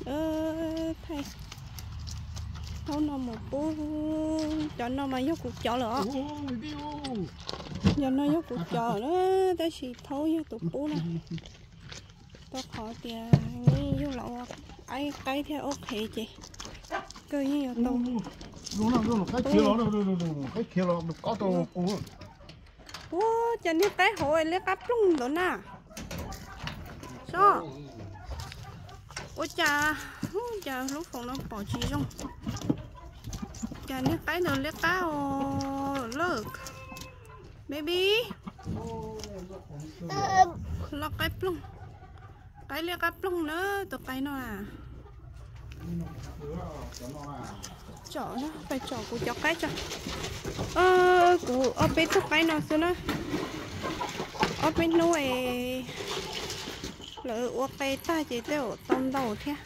Thaij thaub no mus pub, cov no mas yog kuv cov lawm os. Cov no yog kuv cov na, tab sis thaub yog tus pub na. Tau qhov tias yug los ua qaib thiab ua qhev ces kawg yeej yuav tau. Ua cas niag qaib hauv liab qab ploog ntawd na? Sob, ua cas, cas lub foom no pom tsis zoo? Cas niag qaib ntawd liab qab os lawm, baby. Loj qaib ploog, qaib liab qab ploog na, tus qaib no na. Tsom, pais tsom kuv cov qaib tso. Kuv ob peb tug qaib no xwb na. Ob peb hnub es lawv ua qe tag ces tej zaum tau ntau thiab.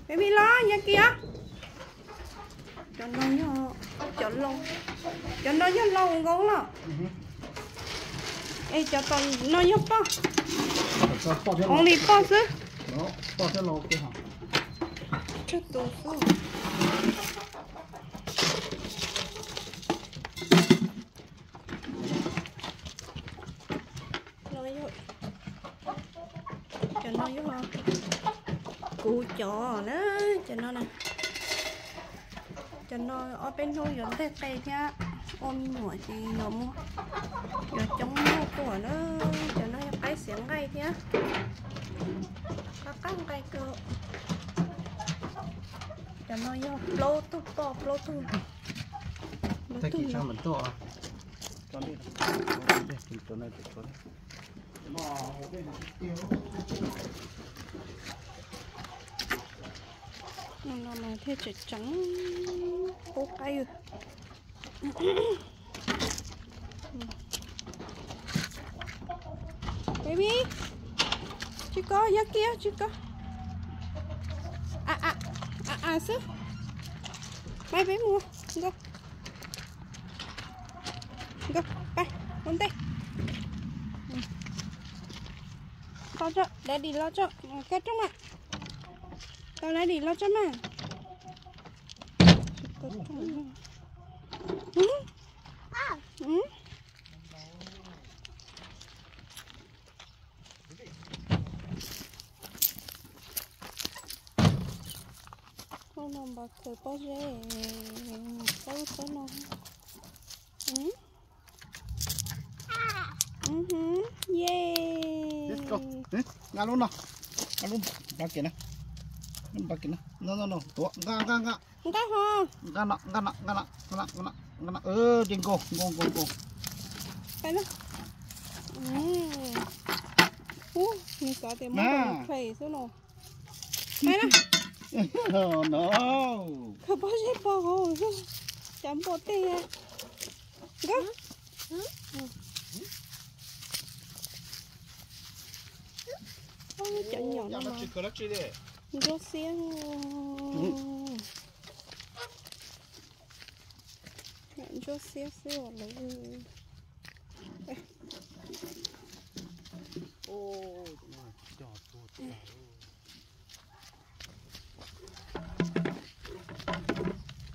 Baby los, yog kiag. Cov no yog, cov no, cov no yog laus nkoos los? Es cov tom no yog poj? Only poj xwb. Tsawg tus xwb. Cov no yog kuv cov na, cov no na. Cov no ob peb hnub yuav nteg qe thiab, ua me nyuam ces yuav muaj, yuav coob muaj tuaj na. Cov no yog qaib xiav nqaij thiab, qab qab nqaij kawg. Cov no yog plaub tug poj plaub tug. No mas thiaj tseem tseem qub qaib. Baby, tsis kov, yog kiag tsis kov. A a, a a xwb. Pais peb mus, nkauj. Nkauj, pais ua ntej. Los tso, daddy los tso, koj rooj mas. Tau daddy los tso mas. Hnub no npaj khaws pob zeb, pob pob no. Ye. Nqa lub no, nqa lub npaj kiag na, lub npaj kiag na, no no no, tuav, nqa nqa nqa. Nqa ho. Nqa no, nqa no, nqa no, nqa no, nqa no, nqa no, ces nkaus nkaus nkaus nkaus. Pais na. Ub, nws xav tias muab nws play xwb no. Pais na. No. Khaws pob zeb pog hauv xwb, cas npua tej. Nkauj. Cov nyom no mas ntsuab xiab, ntsuab xiab xwb os lawv.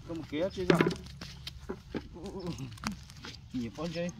Koj mus kev tsi yog? Nyiam pob zeb.